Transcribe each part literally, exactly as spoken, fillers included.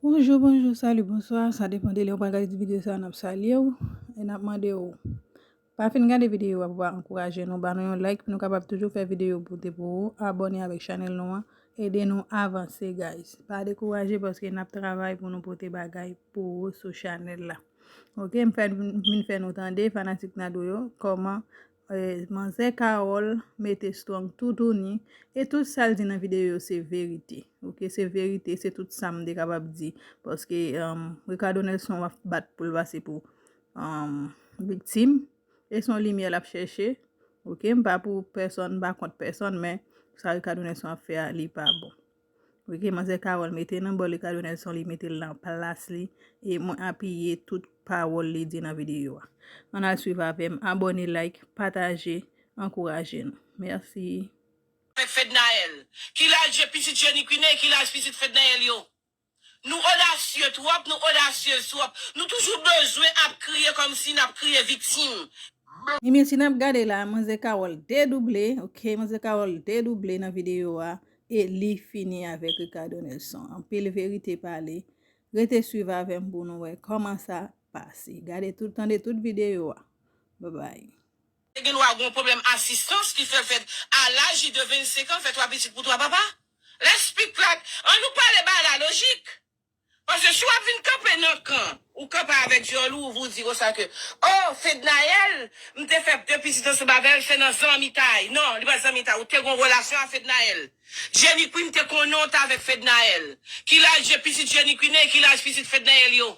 Bonjou, bonjou, salut, bonswa. Sa depann de lè ou pral gade videyo sa a, n ap salye w e n ap mande w, pa fin gade videyo a pou w pa ankouraje nou, ba nou yon like pou nou kapab toujou fè videyo pote pou ou. Abòne avèk chanèl nou an, ede nou avanse, guys. Pa dekouraje paske n ap travay pou nou pote bagay pou ou sou chanèl la. Ok, m fè, m vin fè nou tande, fanatik Nado yo, kòman eh, manzè Carole mete Strong toutouni, e tout sa l di nan videyo yo se verite. Ok, se verite, se tout sa m te kapab di. Paske um, Ricardo Nelson ap bat pou l pase pou um, viktim. E se yon limyè l ap chèche. Ok, m pa pou pèsòn, m pa kont pèsòn, men sa Ricardo Nelson ap fè a, li pa bon. Ok, manzè Carole mete nan bò Ricardo Nelson, li mete l nan plas li, e mwen apiye tout pawòl li di nan videyo a. Ann al swiv avè m, abòne, like, pataje, ankouraje nou. Mèsi. Avèk Fednaelle. Kilaj pitit Jenny Queen e kilaj pitit Fednaelle yo? Nou odasye twòp, nou odasyez twòp. Nou toujou bezwen ap kriye kòmsi n ap kriye viktim. Mimi, si n ap gade la, manzè Carole dedouble, ok, manzè Carole dedouble nan videyo a, e li fini avèk Ricardo Nelson. Anpil verite pale. Rete swiv avè m pou nou wè kòman sa pase. Gade tout, tande tout videyo a. Babay. Te gen dwa gen yon pwoblèm asistans ki fè l fè a laj li de vennsenk an, fè twa pitit pou twa papa. Let's speak like, ann nou pale bagay la lojik. Paske si w ap vin kanpe nan kan, ou kanpe avèk dyòl ou, ou di konsa ke, oh, Fednaelle, m te fè de pitit ansanm avè l, se nan zanmitay. Non, li pa zanmitay, ou te gen yon relasyon a Fednaelle. Jenny Queen te konnen w t avèk Fednaelle. Kilaj pitit Jenny Queen e kilaj pitit Fednaelle yo?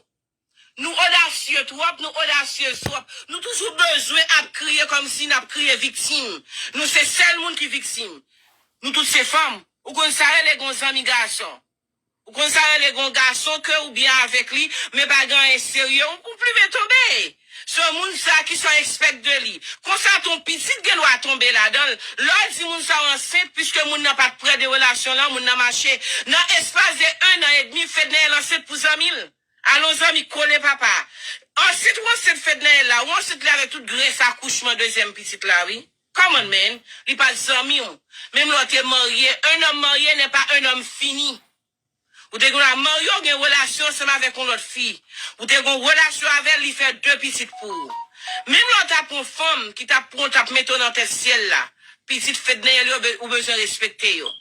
Nou odasye twòp, nou odasyez twòp. Nou toujou bezwen ap kriye kòmsi n ap kriye viktim. Nou se sèl moun ki viktim. Nou tout se fanm. Ou konn sa rele gen yon zanmi gason? Ou konn sa rele gen yon gason ke ou byen avèk li, men pa gen anyen serye, ou, ou plimen tonbe. Se moun sa ki sa w expect de li? Konsa tou yon pitit gen dwa tonbe ladan l. Lè w di moun sa w ansent, piske moun nan pa t prè de relasyon lan, moun nan mache. Nan espas de en an edmi, Fednaelle ansent pou zanmi l. Alon zanmi kole papa. Ansent ou ansent Fednaelle la, ou ansent li avèk tout grès akouchman dezyèm pitit la wi. Come on man, li pa t zanmi w. Menm lè w te marye, un homme marié n'est pas un homme fini. Ou te gen dwa marye, w gen relasyon ansanm avèk yon lòt fi. Ou te gen yon relasyon avè l, li fè de pitit pou ou. Menm lè w t ap yon fanm ki t ap pran w, t ap mete w nan tèt syèl la, pitit Fednaelle yo, ou bezwen respekte yo.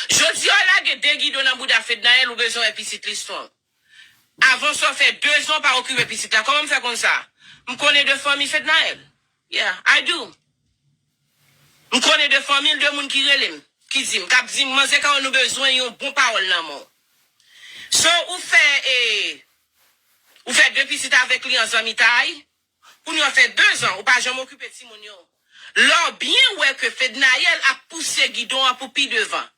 Jodi a w lage de gidon nan bouda Fednaelle, ou bezwen wè pitit li Strong. Avan sa w fè de zan w pa okipe pitit la. Kòman m fè konn sa? M konnen de fanmi Fednaelle. Yeah, I do. M konnen de fanmi l, de moun ki rele m, ki di m, k ap di m, manzè Carole, nou bezwen yon bon pawòl nan men w. So, ou fè, e, ou fè de pitit avèk li an zanmitay, kounye a fè de zan, ou pa janm okipe timoun yo. Lè w byen wè ke Fednaelle ap pouse gidon an pou pi devan.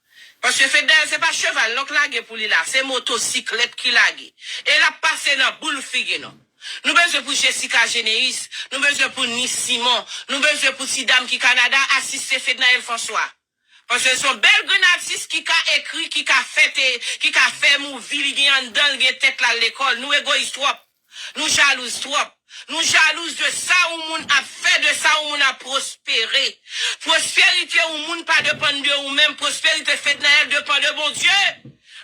Paske Fednaelle se pa cheval non k lage pou li la, se motosiklèt ki lage. E l ap pase nan boul figi nou. Nou bezwen pou Jessica Geneus, nou bezwen pou Nice Simon, nou bezwen pou ti dam ki Kanada asiste Fednaelle François. Paske se yon bèl grenn atis ki ka ekri, ki ka fè te, ki ka fè movie, li gen anndan l, gen tèt l al lekòl. Nou egoyis twòp. Nou jalouz twòp. Nou jalouz de sa yon moun ap fè, de sa yon moun ap pwospere. Pwosperite yon moun pa depann de ou menm, pwosperite Fednaelle depann de Bondye.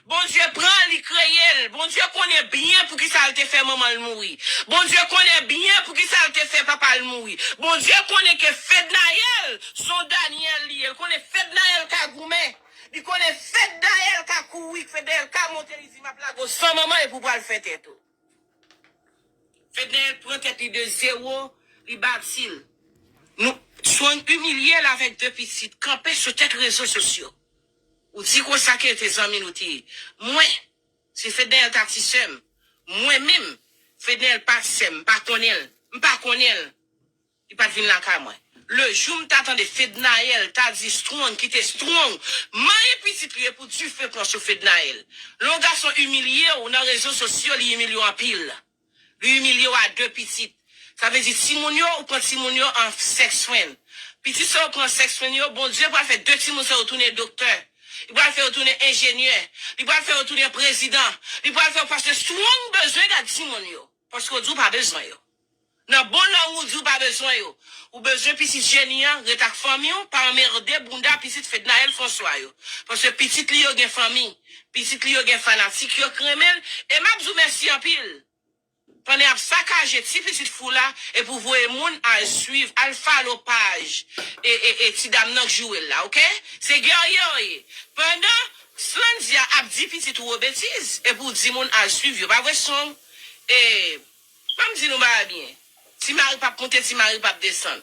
Bondye pran l, li kreye l. Bondye konnen byen poukisa l te fè manman l mouri. Bondye konnen byen poukisa l te fè papa l mouri. Bondye konnen ke Fednaelle se yon Daniel li ye. L konnen Fednaelle ka goumen. Li konnen Fednaelle ka kouri, Fednaelle ka monte, li di, "M ap lage w san manman epi w pral fè tèt ou." Fednaelle pran tèt li de zewo, li bati l. Nou, Strong imilye l avèk de pitit, kanpe sou tèt rezo sosyo. Ou di konsa ke te zanmi l ou te ye. Mwen, si Fednaelle ta ti sè m, mwen menm, Fednaelle pa sè m, m pa konnen l, m pa konnen l. Li pa t vin lakay mwen. Lejou m ta tande Fednaelle ta di Strong kite Strong, manyen pitit li e pou dife pran sou Fednaelle. Lè yon gason imilye w nan rezo sosyo, li imilye w anpil. Li imilye w a de pitit. Sa vle di timoun yo, ou pran timoun yo an sex friend. Pitit sa yo pran sex friend yo, Bondye pral fè de timoun sa yo tounen doktè. Li pral fè yo tounen enjenyè. Li pral fè yo tounen prezidan. Li pral fè yo paske Strong bezwen gad timoun yo. Paske w di w pa bezwen yo. Nan bon lang ou di w pa bezwen yo. Ou bezwen pitit Jenny an ret ak fanmi w, pa anmède bounda pitit Fednaelle François yo. Paske pitit li yo gen fanmi, pitit li yo gen fanatik yo k renmen l, e m ap di w mèsi anpil. Pandan y ap sakaje ti pitit fou la, epi w voye moun al swiv, al follow paj e, e, e ti dam nan k joure l la, oke? Se gèrye yo ye. Pandan Slandia ap di pitit ou yo betiz, epi w di moun al swiv yo. Pa vre, Strong? E, ban m di nou bagay byen. Ti mari p ap monte, ti mari p ap desann.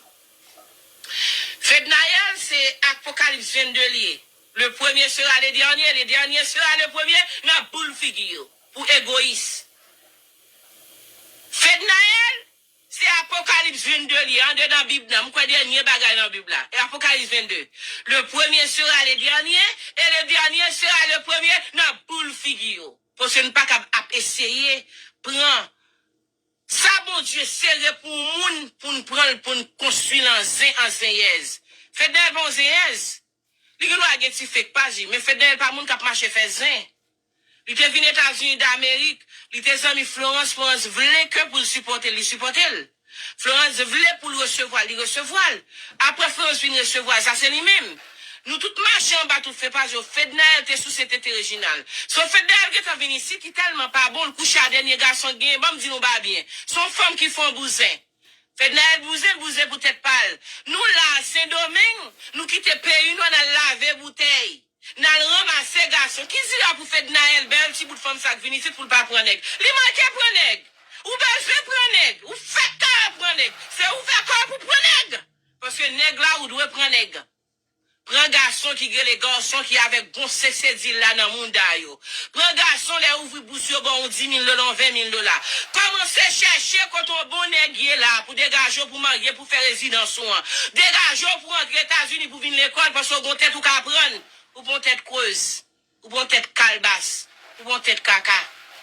Fednaelle, se Apokalips vennde l ye. Le premier sera le dernier, le dernier sera le premier, nan boul figi yo. Pou egoyis. Fednaelle, se Apokalips vennde l ye, andedan Bib nan. M kwè dènye bagay nan Bib la. E Apokalips vennde. Le premier sera le dernier, et le dernier sera le premier, nan boul figi yo. Paske n pa kab ap eseye pran sa Bondye sere pou yon moun, pou n pran l, pou n konstwi l an zen, an zenyèz. Fednaelle pa yon zenyèz. Li gen dwa gen ti fake paj li, men Fednaelle pa moun k ap mache fè zen. Li te vin Etazini Damerik, li te zanmi Florence, Florence vle ke pou l sipòte l, li sipòte l. Florence vle pou l resevwa l, li resevwa l. Apre Florence vin resevwa l, sa se li menm. Nou tout mache anba tout fake paj yo. Fednaelle te souse tete Reginald. So Fednaelle gentan vin isit, li tèlman pa bon, l kouche a dènye gason k genyen. Ban m di nou bagay byen. Se yon fanm ki fè yon bouzen. Fednaelle bouzen, bouzen pou tèt pa l. Nou la a Sendomeng, nou kite peyi nou, n al lave boutèy. N al ranmase gason. Ki dira pou Fednaelle, bèl ti bout fanm sa k vin isit pou l pa pran nèg? Li manke pran nèg. Ou bezwen pran nèg. Ou fèk ta pran nèg. Se ouvè kò w pou pran nèg. Paske nèg la, ou dwe pran nèg. Pran gason ki gen le garçon ki avèk bon sese di l la nan mounda yo. Pran gason lè ouvri bous yo ba w yon di mil dola, yon ven mil dola. Kòmanse chèche kote yon bon nèg ye la pou degaje w pou marye pou fè rezidans ou an. Degaje w pou antre Etazini pou vin lekòl paske w gon tèt ou ka pran. Ou bon tèt krez. Ou bon tèt kalbas. Ou bon tèt kaka.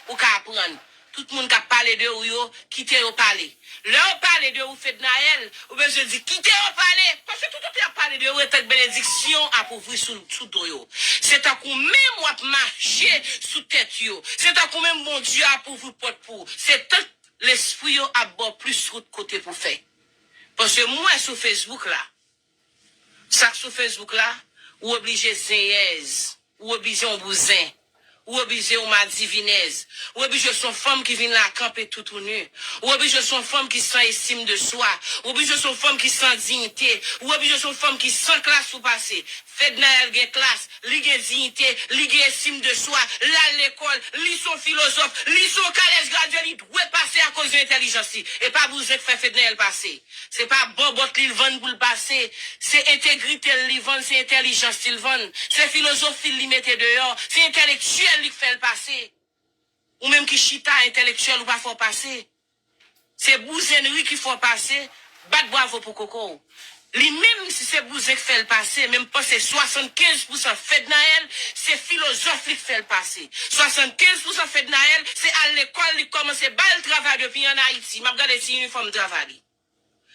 Ou ka aprann. Tout moun k ap pale de ou yo, kite yo pale. Lè yo pale de ou, Fednaelle, ou bezwen di, kite yo pale. Paske toutotan y ap pale de ou, e tank benediksyon ap ouvri sou, sou do yo. Se tankou menm w ap mache sou tèt yo. Se tankou menm Bondye ap ouvri pòt pou ou. Se tank lespri yo ap ba w plis wout kote pou fè. Paske m wè sou Facebook la, sa k sou Facebook la, ou oblije zenyèz, ou oblije yon bouzen, ou oblije yon madivinèz, ou oblije se yon fanm ki vin la kanpe toutouni, ou oblije se yon fanm ki san estim de swa, ou oblije se yon fanm ki san diyite, ou oblije se yon fanm ki san klas ou pase. Fednaelle gen klas, li gen diyite, li gen estim de swa, l al lekòl, li se yon filozòf, li se yon kalèj gradye, li dwe pase akoz de entèlijans li. E pa bouzen k fè Fednaelle pase. Se pa bòbòt li l vann pou l pase. Se entegrite l li vann, se entèlijans li l vann. Se filozofi l li mete deyò. Se entèlektyèl li k fè l pase. Ou menm ki chita entèlektyèl, ou pa fè w pase. Se bouzennri ki fè w pase, bat bravo pou koko w. Li menm, si se bouzen k fè l pase, men m panse swasannkenz pousan Fednaelle, se filozòf li k fè l pase. Swasannkenz pousan Fednaelle, se al lekòl li kòmanse ba l travay depi ann Ayiti. M ap gade ti inifòm travay li.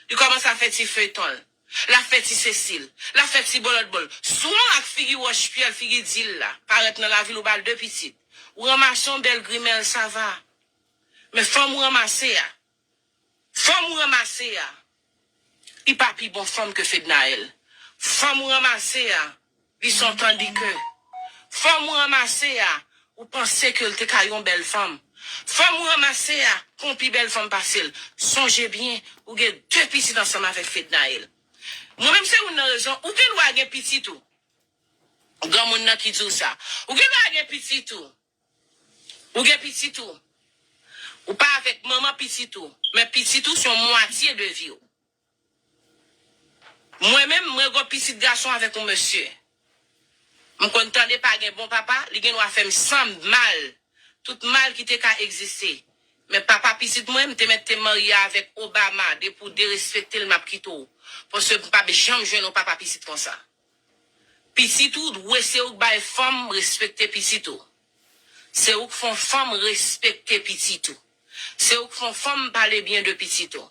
Li kòmanse ap fè ti feyton l. L ap fè ti sesi l. L ap fè ti bòlòt bòl. Strong ak figi wòch pyè l, figi di l la. Parèt nan lavi l, ou ba l de pitit. Ou ranmase yon bèl grimèl, sa va. Men fanm ou ranmase a, fanm ou ranmase a, li pa pi bon fanm ke Fednaelle. Fanm ou ranmase a, li se yon tandike. Fanm ou ranmase a, ou panse ke l te ka yon bèl fanm. Fanm ou ranmase a, gon pi bèl fanm pase l. Sonje byen, ou gen de pitit ansanm avèk Fednaelle. Mwen menm se youn nan rezon, ou gen dwa gen pitit ou. Granmoun nan ki di w sa. Ou gen dwa gen pitit ou. Ou gen pitit ou. Ou pa avèk manman pitit ou. Men pitit ou se yon mwatye de vi w. Mwen menm, mwen gon pitit gason avèk yon mesye. M konn tande pa gen bon papa, li gen dwa fè m san mal. Tout mal ki te ka egziste. Men papa pitit mwen, m te mèt te marye avèk Obama, depi w derespekte l, m ap kite w. Paske m p ap janm jwenn yon papa pitit konsa. Pitit ou dwe se ou k bay fanm respekte pitit ou. Se ou k fè yon fanm respekte pitit ou. Se ou k fè yon fanm pale byen de pitit ou.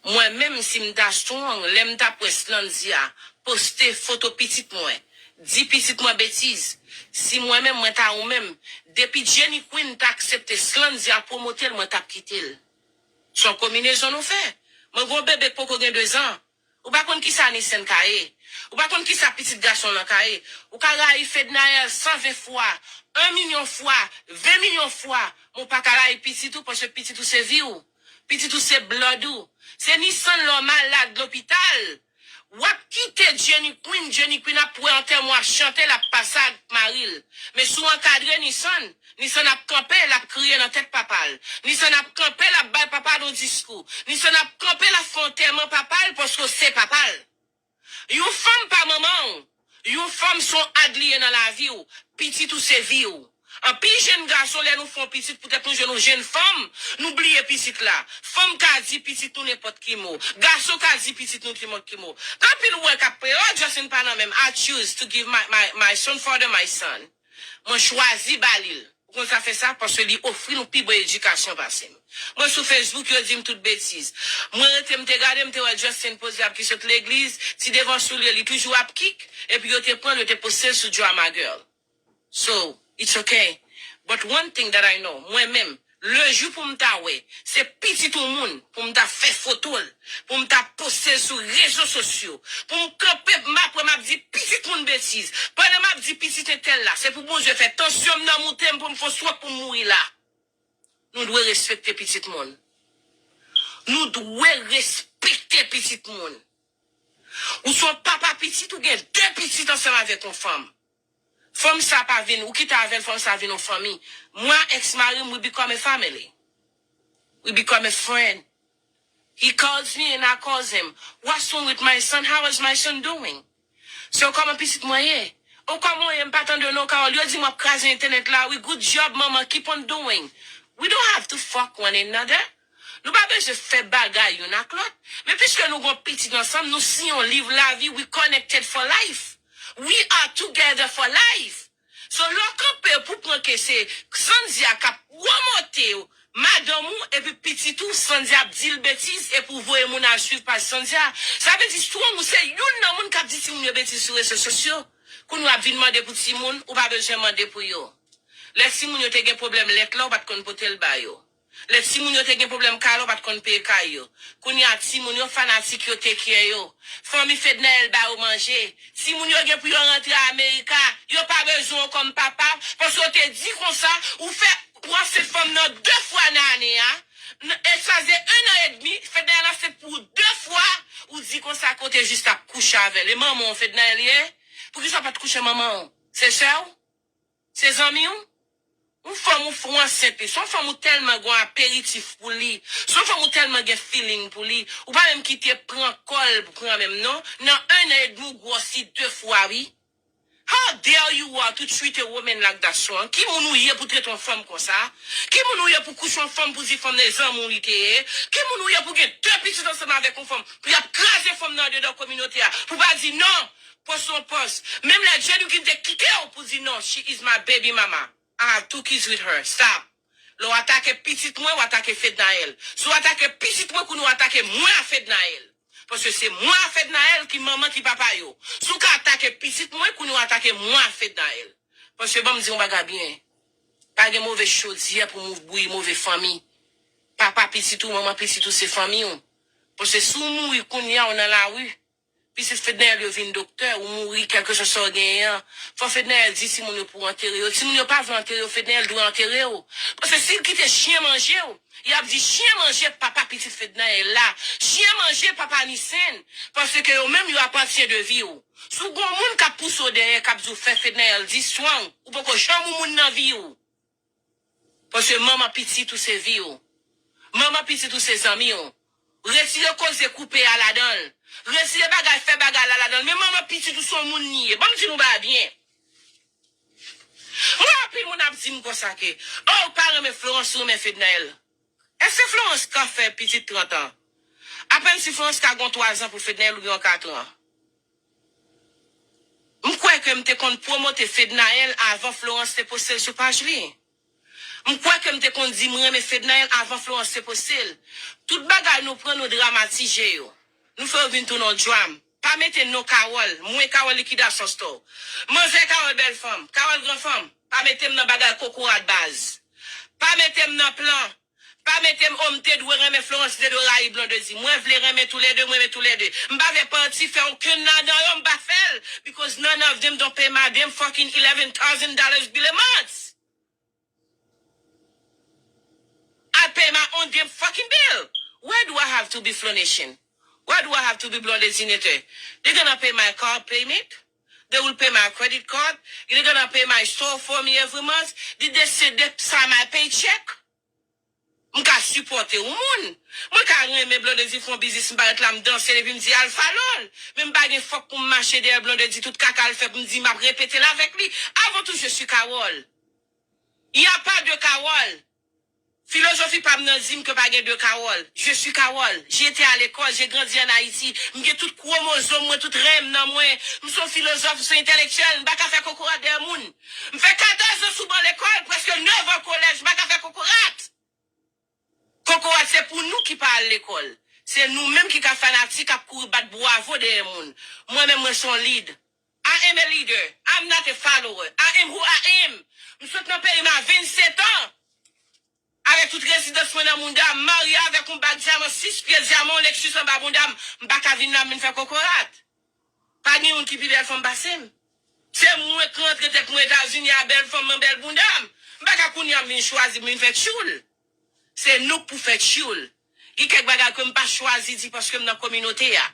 Mwen menm, si m ta Strong, lè m t ap wè Slandia poste foto pitit mwen, di pitit mwen betiz, si mwen menm, mwen ta ou menm, depi Jenny Queen ta aksepte Slandia pwomote l, mwen t ap kite l. Se yon konbinezon nou fè. Mwen gen yon bebe k poko gen dezan. Ou pa konn kisa Nissan ka ye. Ou pa konn kisa pitit gason w lan ka ye. Ou ka rayi Fednaelle san ven fwa, yon milyon fwa, ven milyon fwa, men w pa ka rayi pitit ou, paske pitit ou se vi w. Pitit ou se blood ou. Se Nissan lè w malad lopital. W ap kite Jenny Queen, Jenny Queen ap wè antèman w ap chante, l ap pase ak mari l. Men si w ankadre Nissan, Nissan ap kanpe, l ap kriye nan tèt papa l. Nissan ap kanpe, l ap bay papa l yon diskou. Nissan ap kanpe, l ap fè antèman papa l paske w se papa l. Yon fanm pa manman w. Yon fanm se yon aide li ye nan lavi w. Pitit ou se vi w. Anpil jenn gason, lè nou fè yon pitit, poutèt nou jwenn yon jenn fanm, nou bliye pitit la. Fanm ka di pitit nou nenpòt ki mo. Gason ka di pitit nou nenpòt ki mo. Gen anpil wè k ap pe, oh, Justin pa nan menm. I choose to give my, my, my son father my son. Mwen chwazi ba li l. Ou konn sa fè sa? Paske li ofri nou pi bon edikasyon pase m. Mwen sou Facebook, yo di m tout betiz. Mwen rete, m te gade, m te wè Justin poze ap ki sot legliz, ti devan soulye, li toujou ap kik, epi yo te pran l, yo te poste l sou Drama Girl. So, it's okay. But one thing that I know, mwen menm, lejou pou m ta wè, se pitit yon moun, pou m ta fè foto l, pou m ta poste l sou rezo sosyo, pou m kanpe, m ap wè m ap di pitit moun betiz. Pandan m ap di pitit entèl la, se pou Bondye fè tansyon m nan moute m pou m fè yon swòk pou m mouri la. Nou dwe respekte pitit moun. Nou dwe respekte pitit moun. Ou se yon papa pitit, ou gen de pitit ansanm avèk yon fanm. Fanm sa pa vin, ou kite avè l, fanm sa vin yon fanmi. Mwen, ex mari m, we become a family. We become a friend. He calls me and I calls him. What's wrong with my son? How is my son doing? So, kòman pitit mwen ye? O, kòman w ye? M pa tande w non, Carole. Yo di m w ap kraze entènèt la. Wi, good job, manman. Keep on doing. We don't have to fuck one another. Nou pa bezwen fè bagay youn ak lòt. Men piske nou gon pitit ansanm, nou siyen yon liv lavi, we connected for life. We are together for life. So, lè w kanpe pou pran ke se Sandia k ap pwomote w, madanm ou, epi pitit ou, Sandia ap di l betiz, epi w voye moun al swiv paj Sandia. Sa vle di, strong ou se youn nan moun k ap di timoun yo betiz sou rezo sosyo. Kounye w ap vin mande pou timoun, ou pa bezwen mande pou yo. Lè timoun yo te gen pwoblèm lèt la, ou pa t konn pote l ba yo. Lè timoun yo te gen pwoblèm kay la, ou pa t konn peye kay yo. Kounye a, timoun yo fanatik yo, take care yo. Fanmi Fednaelle ba yo manje. Timoun yo gen pou yo rantre Amerika, yo pa bezwen w kòm papa, paske w te di konsa, ou fè pran se fanm nan de fwa nan ane a. N-, e sa se un an edmi, Fednaelle ansent pou de fwa, ou di konsa ke w te jis ap kouche avè l. E manman w Fednaelle ye? Poukisa w pa t kouche manman w? Se sè w? Se zanmi w? Yon fanm ou fè w ansent li, se yon fanm ou tèlman gen yon aperitif pou li, se yon fanm ou tèlman gen feeling pou li, ou pa menm kite pran kò l pran menm non, nan un an edmi ou gwòsi de fwa wi. How dare you are to treat a woman like that, strong? Ki moun ou ye pou trete yon fanm konsa? Ki moun ou ye pou kouche yon fanm pou di fanm nan e zanmi w li te ye? Ki moun ou ye pou gen de pitit ansanm avèk yon fanm, pou y ap kraze fanm nan andedan kominote a, pou pa di non? Pòs se yon pòs. Menm lè Jenny Queen te kite w pou di non, she is my baby mama. I have two kids with her. Stop. Lè w atake pitit mwen, w atake Fednaelle. Si w atake pitit mwen, kounye a w atake mwen a Fednaelle. Paske se mwen a Fednaelle ki manman, ki papa yo. Si w ka atake pitit mwen, kounye a w atake mwen a Fednaelle. Paske ban m di yon bagay byen. Pa gen move chodyè pou mou-, bouyi move fanmi. Papa pitit ou, manman pitit ou se fanmi w. Paske si w mouri kounye a, w nan lari. Pitit Fednaelle yo vin doktè, ou mouri, kèlkeswa sa w genyen an. Fò Fednaelle di timoun yo pou antere yo. Timoun yo pa vle antere yo, Fednaelle dwe antere w. Paske si l kite chyen manje w, y ap di chyen manje papa pitit Fednaelle la. Chyen manje papa Nissan. Paske yo menm yo apatyen de vi w. Si w gon moun k ap pouse w dèyè, k ap di w fè Fednaelle di strong, ou poko janm yon moun nan vi w. Paske manman pitit ou se vi w. Manman pitit ou se zanmi w. Retire koze koupe a ladan l. Retire bagay fè bagay la ladan l. Men manman pitit ou se yon moun li ye. Ban m di nou bagay byen. Mwen anpil moun ap di m konsa ke, oh, ou pa renmen Florence, ou renmen Fednaelle. Èske Florence ka fè pitit trant an? Apèn si Florence ka gon twazan pou Fednaelle ou gen yon katran. M kwè ke m te konn pwomote Fednaelle avan Florence te poste l sou paj li. M kwè ke m te konn di m renmen Fednaelle avan Florence te poste l. Tout bagay nou pran, nou dramatize yo. Nou fè yo vin tounen yon dram. Pa mete non Carole. Mwen Carole Likidasyon Store. Manzè Carole bèl fanm. Carole gran fanm. Pa mete m nan bagay kokorat baz. Pa mete m nan plan. Pa mete m, oh, m te dwe renmen Florence, m te dwe rayi Blondedy. Mwen vle renmen toulède, mwen renmen toulède. M pa vle pati fè okenn ladan yo, m pa fè l. Because none of them don't pay my damn fucking eleven thousand dollars bill a month. I pay my own damn fucking bill. Why do I have to be Flonation? Why do I have to be Blondedy Netter? They're gonna pay my car payment. They will pay my credit card. They're gonna pay my store for me every month. Did they say they sign my paycheck? M ka sipòte yon moun. Mwen ka renmen Blondedy fè yon biznis, m parèt la, m danse l epi m di Alpha Lol. Men m pa gen fòk pou m mache dèyè Blondedy, tout kaka l fè pou m di m ap repete l avèk li. Avant tout, je suis Carole. Il n'y a pas de Carole. Filozofi pa m nan di m ke pa gen de Carole. Je suis Carole. J'ai été à l'école, j'ai grandi en Haïti. M gen tout kwomozòm mwen, tout ren m nan mwen. M se yon filozòf, m se yon entèlektyèl. M pa ka fè kokorat dèyè moun. M fè katòz an sou ban lekòl, prèske nèf an kolèj. M pa ka fè kokorat. Kokorat se pou nou ki pa al lekòl. Se nou menm ki ka fanatik, ap kouri bat bwavo dèyè moun. Mwen menm, mwen se yon lead. I am a leader. I'm not a follower. I am who I am. M sot nan peyi m a vennsetan. Avèk tout rezidans mwen nan mounda, m marye avèk yon bag dyaman, sis pye dyaman, yon Lexus anba mounda m. M pa ka vin la, m vin fè kokorat. Pa gen youn ki pi bèl fanm pase m. Se mwen k rantre tèt mwen Etazini a, bèl fanm nan, bèl bounda m. M pa ka kounye a m vin chwazi, m vin fè tchoul. Se nou k pou fè tchoul. Gen kèk bagay ke m pa chwazi di paske m nan kominote a.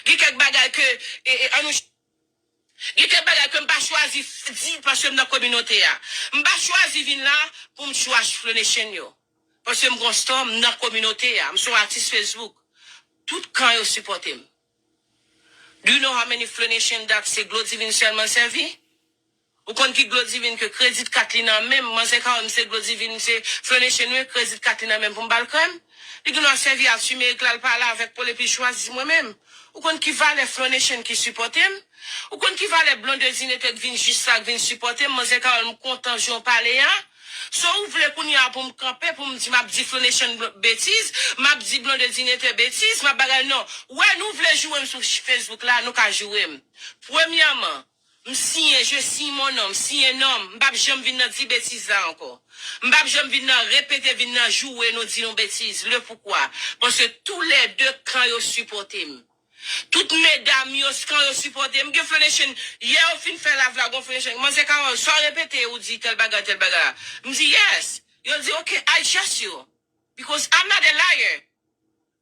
Gen kèk bagay ke, e, e, ann nou Gen kèk bagay ke m pa chwazi f- di paske m nan kominote a. M pa chwazi vin la pou m trash Flonation yo. Paske m gon store, m nan kominote a. M se yon atis Facebook. Tout kan yo sipòte m. Do you know how many Flonation that se Glodivine sèlman sèvi? Ou konn ki Glodivine ke kredit kat li nan men m, manzè ka wè m se Glodivine, se Flonation wi, kredit kat li nan men m pou m ba l krèm? Li gen dwa sèvi a timerik la, l pale avèk Paul epi l chwazi mwen menm. Ou konn ki valè Flonation ki sipòte m? Ou konn ki valè Blondedy Netter k vin jis la, k vin sipòte m? Manzè Carole, m kontan jan w pale a. So ou vle kounye a pou m kanpe, pou m di m ap di Flonation bl- betiz, m ap di Blondedy Netter betiz, m ap bagay non. Ou wè nou vle joure m sou Facebook la, nou ka joure m. Premyèman, m siyen, je signe mon nom, m siyen non m, m p ap janm vin nan di betiz la ankò. M p ap janm vin nan repete, vin nan joure nou di nou betiz. Le poukwa? Paske toulède kan yo sipòte m. Tout medam yo, kan yo sipòte m. Gen Flonation, yè yo fin fè live la, gon Flonation. Manzè Carole, sa w repete, ou di tèl bagay, tèl bagay la. M di, yes. Yo di, okay, I trust you. Because I'm not a liar.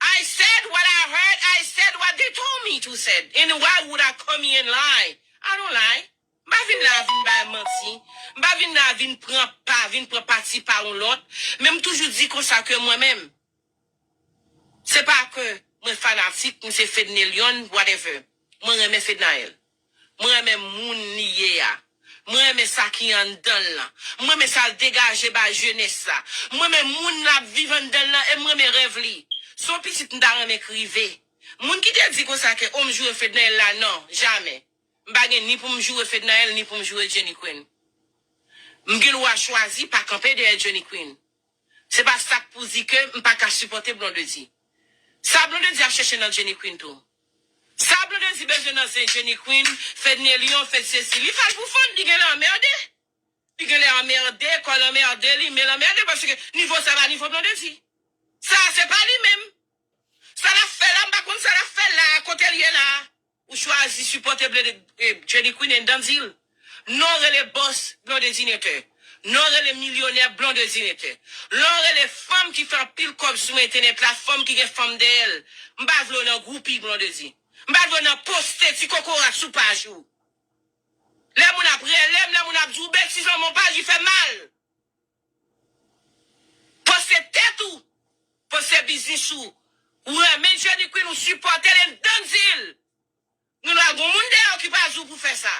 I said what I heard, I said what they told me to said. And why would I come here and lie? I don't lie. M pa vin la vin bay manti. M pa vin la vin pran pa, vin pran pati pa yon lòt. Men m toujou di konsa ke mwen menm. Se pa ke mwen fanatik, m se Fednelyon, whatever. Mwen renmen Fednaelle. Mwen renmen moun li ye a. Mwen renmen sa ki anndan l lan. Mwen renmen sa l degaje bay jenès la. Mwen renmen moun l ap viv anndan l lan e mwen renmen rèv li. Se yon pitit m ta renmen k rive. Moun ki te di konsa ke o m joure Fednaelle la, non, jamè. M pa gen ni pou m joure Fednaelle, ni pou m joure Jenny Queen. M gen dwa chwazi pa kanpe dèyè Jenny Queen. Se pa sa k pou di ke m pa ka sipòte Blondedy. Sa Blondedy ap chèche nan Jenny Queen tou. Sa Blondedy bezwen nan zen Jenny Queen, Fednelyon, Fed Cecily, li fè l pou fann, li genlè anmède. Li genlè anmède, kò l anmède li, men l anmède paske nivo sa pa nivo Blondedy. Sa se pa li menm. Sa l ap fè la, m pa konn sa l ap fè la, kote l ye la. Ou chwazi sipòte Blonde- eh, Jenny Queen and done deal. Non rele bòs Blondedy Netter. Non rele milyonè Blondedy Netter. Non rele fanm ki fè anpil kòb sou entènèt la, fanm ki gen fanm dèyè l. M pa vle w nan gwoupi Blondedy. M pa vle w nan poste ti kokorat sou paj ou. Lè moun ap rele m, lè moun ap di w betiz nan mon paj, li fè mal. Poste tèt ou. Poste biznis ou. Ou renmen Jenny Queen, ou sipòte l and done deal. Nou la gon moun dèyè w ki pa di w pou fè sa.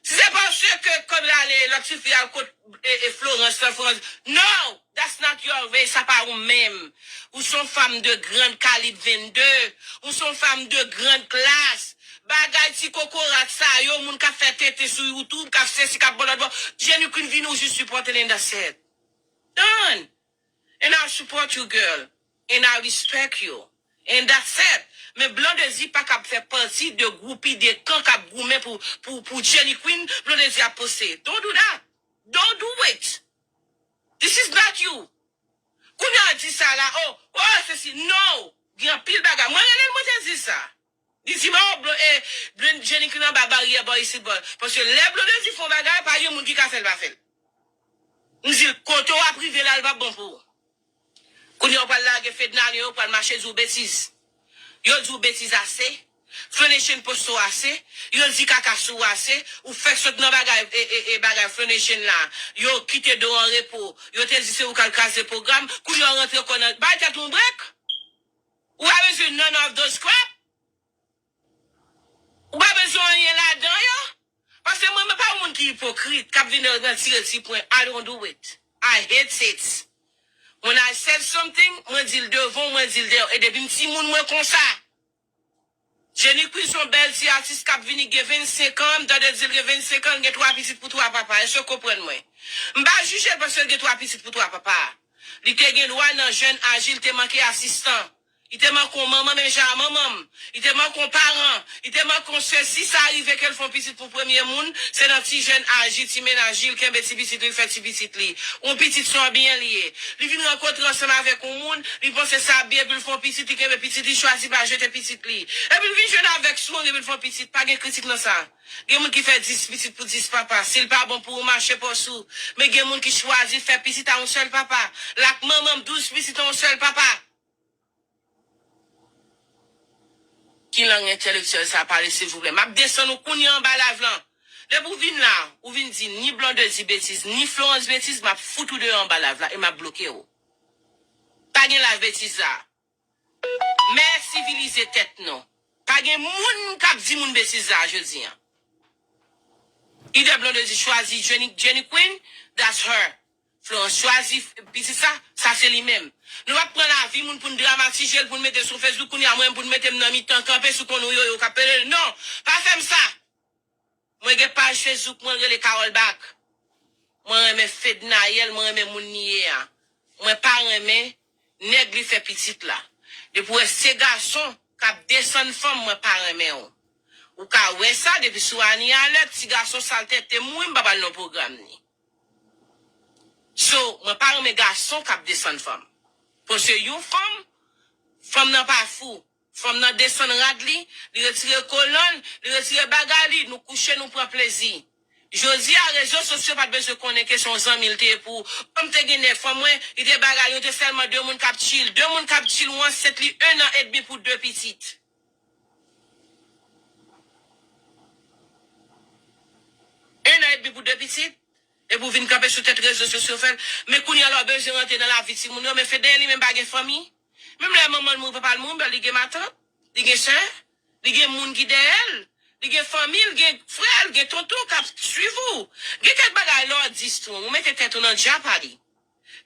Si se paske kòb la ale, lòt tifi al kot e, e Florence lan, Florence. No, that's not your way, sa pa ou menm. Ou se yon fanm de grand kalib vennde. Ou se yon fanm de grand klas. Bagay ti kokorat sa yo, moun k ap fè tenten sou YouTube, k ap sesi, k ap bò lòt bò. Jenny Queen vini, ou jis sipòte l and that's it. Done. And I support you, girl. And I respect you. And that's it. Men Blondedy pa kab fè pati de gwoupi, de kan k ap goumen pou, pou, pou Jenny Queen, Blondedy ap poste. Don't do that. Don't do it. This is not you. Kounye a di sa la, oh, oh, sesi, no. Gen anpil bagay. Mwen rele l, mwen te di sa. Li di m, oh, blo, e, blo, Jenny ki nan ba baryè bò isit bò. Paske lè Blondedy fè yon bagay, pa gen moun ki ka fè l pa fè l. M di l, kote w ap rive la, l p ap bon pou ou. Kounye a w pral lage fednalyon, yo pral mache di w betiz. Yo di w betiz ase. Flonation poste w ase. Yo di kaka sou w ase. Ou fèk sot nan bagay, e, e, e bagay Flonation la. Yo kite do w an repo. Yo te di se ou k al kraze pwogram. Kounye a w rantre kò nan, bay tèt ou yon brek. Ou pa bezwen none of those crap. Ou pa bezwen anyen ladan yo. Paske mwen, mwen pa yon moun ki ipokrit, k ap vin nan tire ti pwen. I don't do it. I hate it. When I said something, mwen di l devan w, mwen di l dèyè w. E depi m timoun, mwen konsa. Jenny Queen se yon bèl ti atis k ap vini, gen vennsenk an, m tande l di l gen vennsenk an, l gen twa pitit pou twa papa. Èske w konprann mwen? M pa jije l paske l gen twa pitit pou twa papa. Li te gen dwa nan jèn aji, li te manke asistan. Li te manke yon manman, menm jan a manman m. Li te manke yon paran. Li te manke yon sè. Si sa rive ke l fè yon pitit pou premye moun, se nan ti jèn aji, ti mennaj li, l kenbe ti pitit li, l fè ti pitit li. Yon pitit se yon byen li ye. Li vin rankontre ansanm avèk yon moun, li panse sa byen, epi l fè yon pitit, li kenbe pitit, li chwazi pa jete pitit li. Epi l vin jwenn avèk swang, epi l fè yon pitit. Pa gen kritik nan sa. Gen moun ki fè dis pitit pou dis papa. Si l pa bon pou ou, mache pòs ou. Men gen moun ki chwazi fè pitit a yon sèl papa. L ak manman m, douz pitit a yon sèl papa. Ki lang entèlektyèl sa pale, silvouplè? M ap desann ou kounye a anba live lan. Depi w vin la, ou vin di ni Blondedy betiz, ni Florence betiz, m ap fout ou deyò anba live la e m ap bloke w. Pa gen live betiz la. Men sivilize tèt nou. Pa gen moun k ap di moun betiz la jodi a. Either Blondedy chwazi Jenny, Jenny Queen, that's her. Florence chwazi pitit sa, sa se li menm. Nou p ap pran lavi moun pou n dramatize l, pou n mete sou Facebook, kounye a mwen pou n mete m nan mitan, kanpe sou konn ou yo, yo k ap pele l. Non, pa fè m sa. Mwen gen paj Facebook mwen rele Carole Back. Mwen renmen Fednaelle, mwen renmen moun li ye a. Mwen pa renmen nèg li fè pitit la. Depi w wè se gason k ap desann fanm, mwen pa renmen w. Ou ka wè sa depi sou Annie Alert, ti gason sa l tèt te mouri, m pa pral nan pwogram li. So, mwen pa renmen gason k ap desann fanm. Paske yon fanm, fanm nan pa fou. Fanm nan desann rad li, li retire kolòn, li retire bagay li, nou kouche, nou pran plezi. Jodi a, rezo sosyo pa t bezwen konnen ke se yon zanmi l te ye pou ou. Fanm te gen nèg, fanm mwen, li te bagay, nou te sèlman de moun k ap chill. De moun k ap chill, ou ansent li en an edmi pou de pitit. En an edmi pou de pitit. Epi w vin kanpe sou tèt rezo sosyo fè l. Men kounye a la w bezwen rantre nan lavi timoun yo. Men Fednaelle li menm pa gen fanmi. Menm lè manman l mouri, papa l mouri, men li gen matant, li gen sè, li gen moun ki dèyè l, li gen fanmi l, gen frè l, gen tonton k ap swiv ou. Gen kèk bagay lè w di strong, ou mete tèt ou nan djapali.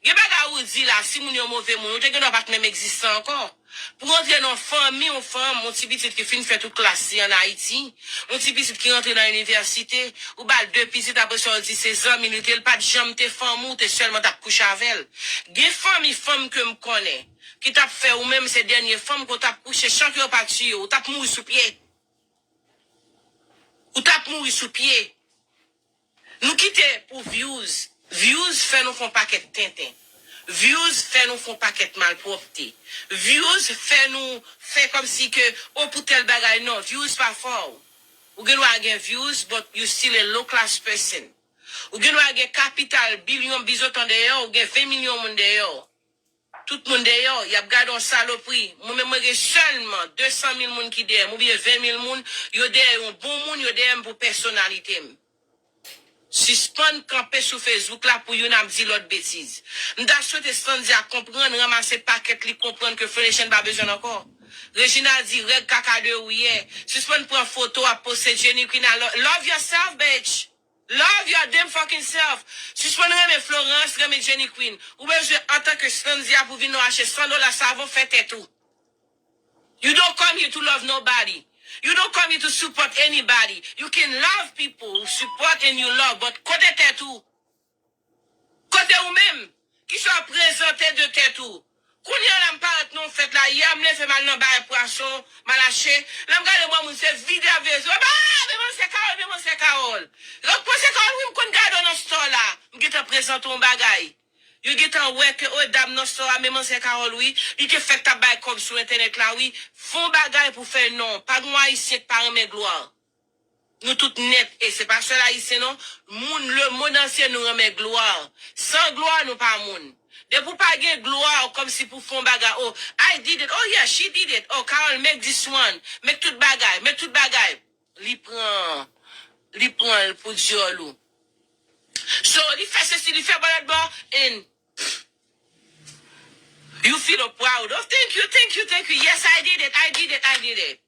Gen bagay ou di la, si moun yo move moun, ou te gen dwa pa t menm egziste ankò. Pou w antre nan fanmi yon fanm, yon ti pitit ki fin fè tout klas li ann Ayiti, yon ti pitit ki rantre nan inivèsite, ou ba l de pitit, apre sa w di se zanmi l, li te, l pa t janm te fanm ou, ou te sèlman t ap kouche avè l. Gen fanmi fanm ke m konnen, ki t ap fè ou menm se dènye fanm ke w t ap kouche, chan ke yo pa tiye w, ou t ap mouri sou pye. Ou t ap mouri sou pye. Nou kite pou views. Views fè nou fè yon pakèt tenten. Views fè nou fè yon pakèt malpwòpte. Views fè nou fè kòmsi ke, o, pou tèl bagay, non, views pa fè w. Ou gen dwa gen views, but you still a low class person. Ou gen dwa gen kapital, bilyon, bizotan dèyè w, ou gen ven milyon moun dèyè w. Tout moun dèyè w, y ap gade w salopri. Mwen menm, mwen gen sèlman de san mil moun ki dèyè m, oubyen ven mil moun, yo dèyè yon bon moun, yo dèyè m pou pèsonalite m. Sispann kanpe sou Facebook la pou youn ap di lòt betiz. M ta swete Sandya konprann, ranmase pakèt li, konprann ke Flonation pa bezwen l ankò. Reginald di règ kaka de ou yè. Sispann pran foto ap poste Jenny Queen a lo-, love yourself, bitch. Love your damn fucking self. Sispann renmen Florence, renmen Jenny Queen. Ou bezwen antanke Sandya pou vin nou achte san dola savon, fè tèt ou. You don't come here to love nobody. You don't come here to support anybody. You can love people who support and you love, but kote tèt ou? Kote ou menm? Kisa w prezante de tèt ou? Kounye a la m parèt nan yon fèt la, yè m leve m al nan bay pwason, m al achte. Lè m gade bò moun se vide avè zo. Eba! Men manzè Carole, men manzè Carole. Lòt manzè Carole, wi, m konn gade w nan store la. M gentan prezante w yon bagay. Yo gentan wè ke, o, dam nan sò a, men manzè Carole, wi, li te fèk t ap bay kòb sou entènèt la, wi. Fè yon bagay pou fè non. Pa gen yon Ayisyen ki pa renmen glwa. Nou tout nèt, e se pa sèl Ayisyen, non. Moun lemonn antye, nou renmen glwa. San glwa, nou pa moun. Depi w pa gen glwa, kòmsi pou fè yon bagay, oh, I did it, oh yeah, she did it, oh, Carole, make this one, make tout bagay, make tout bagay. Li pran, li pran l pou dyòl ou. So, li fè sesi, li fè bò lòt bò, and you feel proud. Oh, thank you, thank you, thank you. Yes, I did it, I did it, I did it.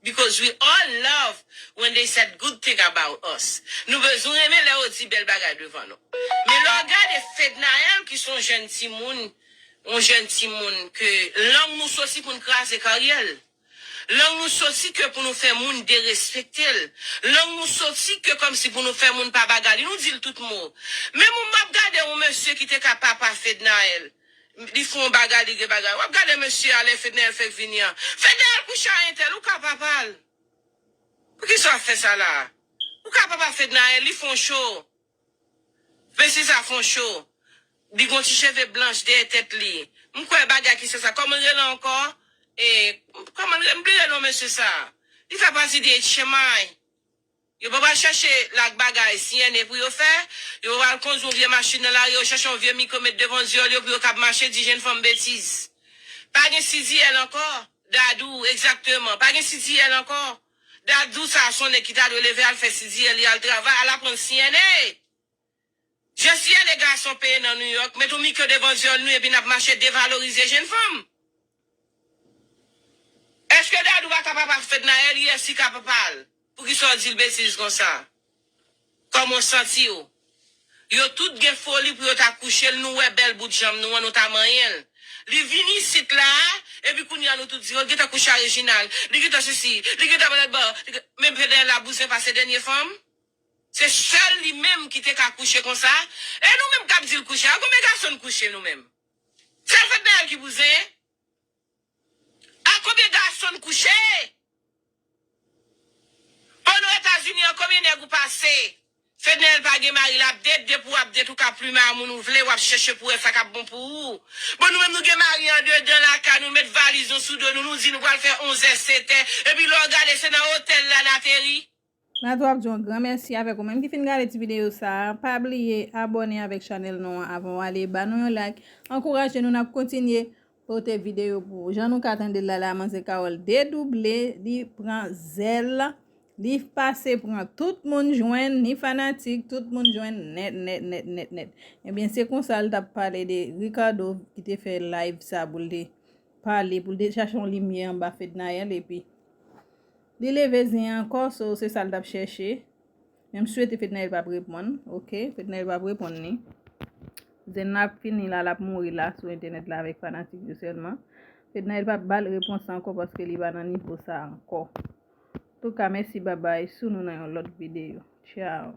Because we all love when they said good thing about us. Nou bezwen renmen lè yo di bèl bagay devan nou. Men lè w gade Fednaelle, ki se yon jèn timoun, yon jèn timoun ke lang nou soti pou n kraze karyè l. Lang nou soti ke pou nou fè moun derespekte l. Lang nou soti ke kòmsi pou nou fè moun pa bagay li. Nou di l tout mo. Menm yon m ap gade yon mesye ki te ka papa Fednaelle. Li fè yon bagay, li gen bagay. W ap gade mesye a lè Fednaelle fèk vini an. Fednaelle kouche a entèl, ou ka papa l. Poukisa w ap fè sa la? Ou ka papa Fednaelle, li fè yon cho. Mesye sa fè yon cho. Li gon ti cheve blanch dèyè tèt li. M kwè bagay ki se sa. Kòman l rele ankò? E, kòman l rele? M bliye non mesye sa. Li fè pati de H M I. Yo pa pral chèche lak bagay C N A pou yo fè. Yo pa pral kondwi yon vye machin nan lari, yo chèche yon vye mikwo met devan zyòl yo pou yo kab mache di jèn fanm betiz. Pa gen C D L ankò. Dadou, egzakteman. Pa gen C D L ankò. Dadou sa a se yon nèg ki ta dwe leve al fè C D L, li al travay, al aprann C N A. Jan C N A gason peye nan New York, met yon mikwo devan zyòl nou epi n ap mache devalorize jèn fanm. Èske Dadou pa ka papa Fednaelle? Yes, li ka papa l. Poukisa w di l betiz konsa? Kòman w santi w? Yo tout gen foli pou yo ta kouche l, nou wè bèl bout janm nou an, nou ta manyen l. Li vin isit la, epi kounye a nou tout di, oh, l gentan kouche a Reginald, li gentan sesi, li gentan bò lòt bò, li gen-, men Fednaelle la bouzen pase dènye fanm. Se sèl li menm ki te ka kouche konsa. E nou menm k ap di l kouche a, konbyen gason n kouche nou menm? Sèl Fednaelle ki bouzen? A konbyen gason n kouche? Ann Ozetazini an, konbyen nèg ou pase? Fednaelle pa gen mari, l ap date, depi w ap date, ou ka plimen a moun ou vle, w ap chèche pou wè sa k ap bon pou ou. Bon, nou menm nou gen mari andedan lakay nou, met valiz nou sou do nou, nou di nou pral fè onz è, sèt è, epi lè w gade se nan otèl la n ateri. Natou ap di yon gran mèsi avèk ou menm ki fin gade ti videyo sa a. Pa bliye abòne avèk chanèl nou an avan w ale. Ba nou yon like. Ankouraje nou, n ap kontinye pote videyo pou ou. Jan nou ka tande l la, la manzè Carole dedouble, li pran zèl, li pase pran tout moun jwenn, ni fanatik, tout moun jwenn nèt, nèt, nèt, nèt, nèt. Ebyen, se konsa l t ap pale de Ricardo ki te fè live sa pou l te pale, pou l te chache yon limyè anba Fednaelle, epi li leve zen ankò, so se sa l t ap chèche. Men m swete Fednaelle p ap reponn, oke? Fednaelle p ap reponn li. Zen nan ap fini la, l ap mouri la sou entènèt la avèk fanatik yo sèlman. Fednaelle p ap ba l repons ankò paske li pa nan nivo sa ankò. Antouka, mèsi, babay, sou nou nan yon lòt videyo. Tchao.